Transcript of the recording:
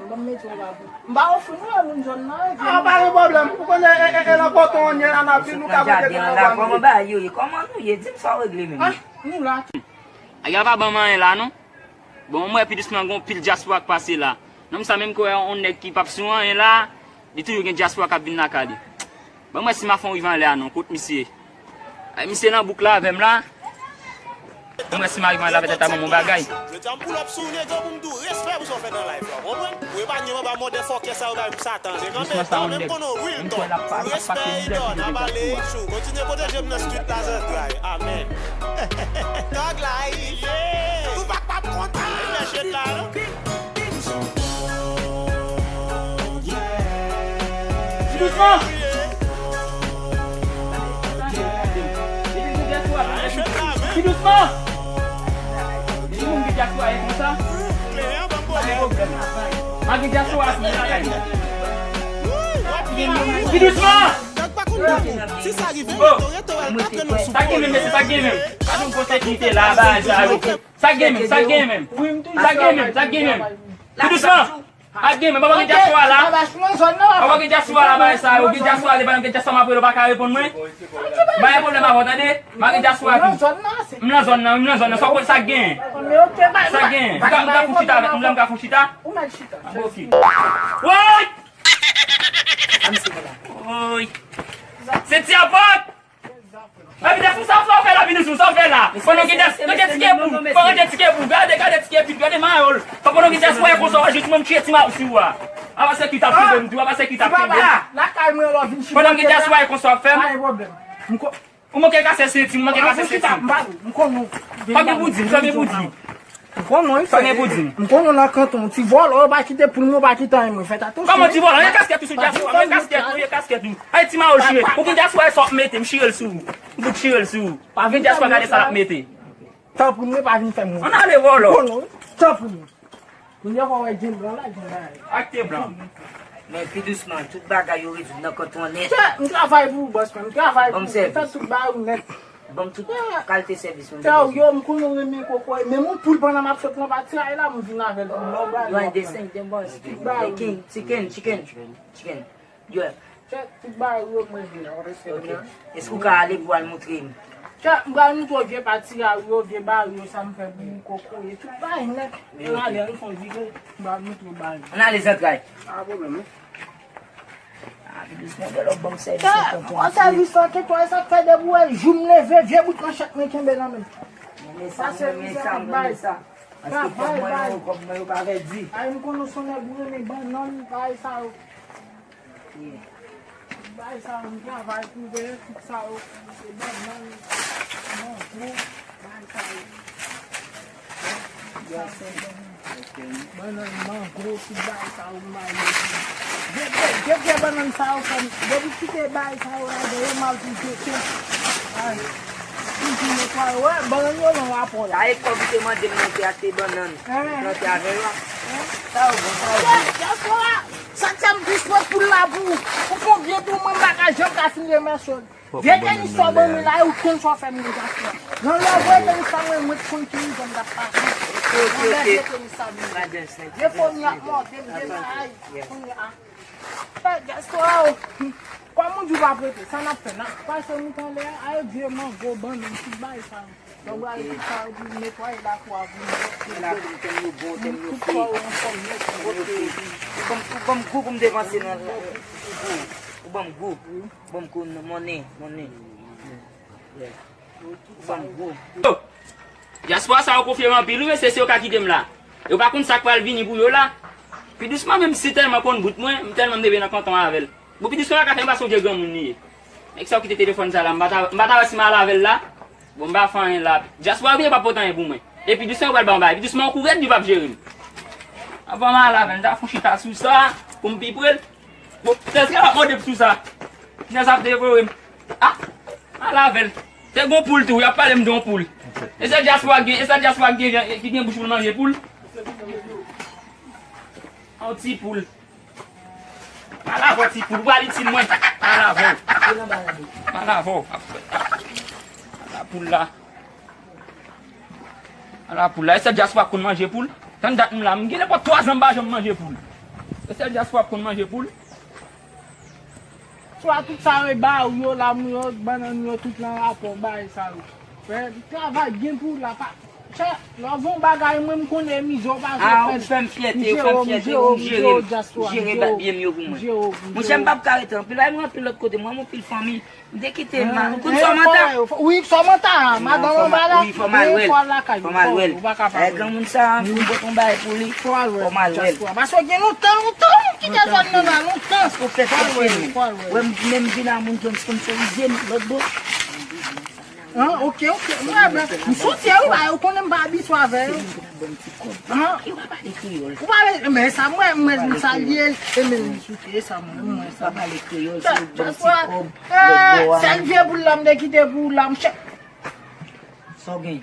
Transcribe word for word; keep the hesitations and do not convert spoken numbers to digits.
Ban m mete yon bagay. M pa ofri nou e moun zòn nan, e vye. Ah, pa gen pwoblèm. Ou konnen, e, e, e nan kote w ye la, n ap vin, nou ka mete nou nan jaden an la, kòman bagay yo ye? Kòman nou ye? Di m sa w regle menm. Ah, nou la tou. Ay, a pa ban m anyen la, non. Bon, mwen, pi dousman, gen yon pil dyaspora k pase la. Nonm sa menm kwè yon nèg ki p ap sou anyen la, li toujou gen dyaspora k ap vin lakay li. Ban mwen si m a fè yon rive anlè a non, kot misye. Ay, misye nan bouk la avè m la. Ban mwen si m a rive anlè a, petèt a ban m yon bagay. Jodi a m pull up sou ou, nego, pou m di w respè pou sa w fè nan live la, w konprann? Ou epa nye m anba motherfucker sa yo bay m satan. Se kanpe tan, men m konnen w real talk. Respè, Edon, n ap ale, chou. Kontinye pwoteje m nan street la, zantray. Amèn. Thug life, yeah. Tupac p ap kontan. Respè shit la, non? Pi dousman! Pi dousman! Di moun ki dyaspora ye konsa. Pa gen pwoblèm. Pa gen dyaspora sou lakay. Pi dousman! Oh! Sa gen menm, mesye, sa gen menm. Pa gen pwoblèm, sekirite la, bagay sa yo. Sa gen menm, sa gen menm. Sa gen menm, sa gen menm. Pi dousman! Ak gen, men pa gen dyaspora la. Pa gen dyaspora la, bagay sa yo. Gen dyaspora, depi gen dyaspora, m ap rele w pa ka reponn mwen. Pa gen pwoblèm avè w, tande? Pa gen dyaspora tou. M nan zòn nan, m nan zòn nan. Sa w konn sa gen? Sa gen? M ka, m ka fon chita avèk, m ka fon chita? Ah, bon, ok. Woy! Woy! Se ti apot! Epi de sou sa, sa w fè la, vini sou sa w fè la. Pandan gen dyaspora, gade tike pou, pandan gen tike pou, gade, gade tike pit, gade mayòl. Pandan gen dyaspora konsa, w jis mwen m tiye ti ma sou a. Apa se ki t ap kenbe m tou, apa se ki t ap kenbe m. Lakay mwen lò vin chita. Pandan gen dyaspora konsa w ap fè m. Pa gen pwoblèm. M ko- Ou manke kase senti, ou manke kase senti. M pa, m konnen. Sa gen pou di, sa gen pou di. M konnen, wi, frè. M konnen nan kanton, ti vòlò, yo pa kite poul mwen, yo pa kite anyen, mwen fè atansyon. Kòman ti vòlò? Anyen kaskèt ou sou dyaspora, anyen kaskèt ou, anyen kaskèt ou. Ay, ti mayo chire. Ou gen dyaspora, sa w ap mete, m chire l sou ou. M fout chire l sou ou. Ou gen dyaspora, gade sa l ap mete. Tanpri, mwen pa vin fè mwen. Ann ale vòlò. Konnen, wi. Tanpri. Kounye a, w wè, gen blan la, gen bagay. Ak te blan. Men pi dousman, tout bagay yo rezoud nan kanton an nèt. Chè, m travay pou ou, bòs mwen, m travay pou ou, m fè tout bagay ou nèt. Ban m tout kalite sèvis mwen bezwen. Frè, yo, m konnen w renmen kokoye. Men yon poul pandan m ap sot nan pati a la, m vin avè l pou m ba w. Yon de senk, de bòs. Chicken, chicken, chicken. Yeah. Frè, tout bagay yo mwen vle, w ap eksplike m. Èske w ka ale pou w al montre m? Frè, m pral montre w vye pati a yo, vye bagay yo, sa m fè pou kokoye. Tout bagay nèt. Ann ale, ann fè yon vire, m pral montre w bagay. Ann ale zantray. Pa pwoblèm, non. Ah, pi dousman, bèl, w ap ban m sèvis nan kanton an. Sèvis lan, kèk wè sa k fè depi w wè jou m leve, vye bout manchèt mwen kenbe nan men m. Mwen renmen sa, mwen renmen sa, mwen renmen sa. Paske kòb mwen yo, kòb mwen yo pa pèdi. Ay, m konnen w se yon nèg ou renmen bannann, bagay sa yo. Tout bagay sa yo, m travay pou w, tout sa yo, se bannann, mango, bagay sa yo. Bannann, mango, tout bagay sa yo, m bay yo. Depi, depi bannann sa yo fè m, depi kite bagay sa yo ladan yo, m al pou tete. Ay, toujou netwaye. Wè, bannann yo nan rapò la. Sa e kòb ou te mande m nan te achte bannann. Plante avè yo a. Sa yo bon, sa yo bon. Dyaspora, sa k fè m plis wè poul la pou ou. Ou konn byen tou, mwen m pa ka janm ka fin remèsye w. Vye tenis sa w ban mwen la, ou konn sa w fè m nan dyaspora. Nan lè w voye tenis sa mwen, mwen t konn ki nivè m t ap pase. Nan lè vye tenis sa vini. Vye fò m y ap mòde m, vye bagay. Kounye a. Fè dyaspora o. Kòm ou di w pa prete, sa n ap fè? N ap pase nou t anlè a, ay vye mango, bannann, tout bagay sa yo. Donk, w al tout sa yo pou netwaye lakou a pou nou. Lakou m, tèm yo bon, tèm yo pik. Tout kò yo anfòm nèt, tèm yo pik. Ou ban m, ou ban m gou pou m depanse nan, ou ban m gou. Ou ban m gou, monnen, monnen. Ou ban m gou. Yo! Dyaspora sa yo konfye m anpil, wi, mesye, se yo ka kite m la. Yo pa konn sa k pral vini pou yo la. Pi dousman, menm si tèlman konn bout mwen, m tèlman m leve nan kanton avè l. Bon, pi dousman pa ka fè m pase yon vye granmoun li ye. Nèg sa yo kite telefòn sa la, m pa ta, m pa ta wè si m al avè l la. Bon, m pa fè anyen la. Dyaspora yo pa pote anyen pou mwen. Epi dousman yo pral ba m bagay. Epi dousman yon kou rèd li p ap jere m. Avan m al avè l, m ta fon chita sou sa pou m pi pre l. Bon, tèt sa ap mòde m sou sa. Tèt sa ap devore m. Ah! Al avè l. Se gon poul tou, y ap pale m de yon poul. E se dyaspora ki gen, e se dyaspora ki gen, ki gen bouch pou l manje poul. Yon ti poul. Al avè w ti poul, ou pral itil mwen. Al avè w. Al avè w. Ala poul la. Ala poul la. E se dyaspora k konn manje poul. Tann dat m la, m gen nenpòt twa zan m pa janm manje poul. E sèl dyaspora ap konn manje poul. Swa tout sa yo e ba ou yo, lam yo, bannann yo, tout lan rapò, bagay sa yo. Fè travay byen pou la pa. Chè, lè w gen yon bagay, mwen m konnen mizè w pase. Ah, ou fè m fyète, ou fè m fyète, ou jere m, ou jere bat byen m yo pou mwen. Monchè, m p ap ka rete anpil, bagay mwen anpil lòt kote, mwen anpil fanmi. M te kite ma, ou konn Samantha? Wi, Samantha, madanm anba la. Wi, fò m al wè l. Fò m al wè l. Granmoun sa, pou m pot yon bagay pou li, fò m al wè l. Paske gen lontan, lontan, m kite zòn nan la, lontan. Paske w fè fè fè m. Wè, m menm vin a moun ki sponsorize m lòt bò. Ah, ok, ok. Mwen, mwen, m soti, wi, ba, ou konnen m pa abitye avè yo. Bon ti kòb. Ah. Yo pa pale kreyòl. Ou pale, men sa mwen, mwen, m salye l, e men m souke sa mwen, mwen sa. Pa pale kreyòl, se yon bon ti kòb. Sèl vye boul la m te kite pou ou la, monchè. Sa w gen?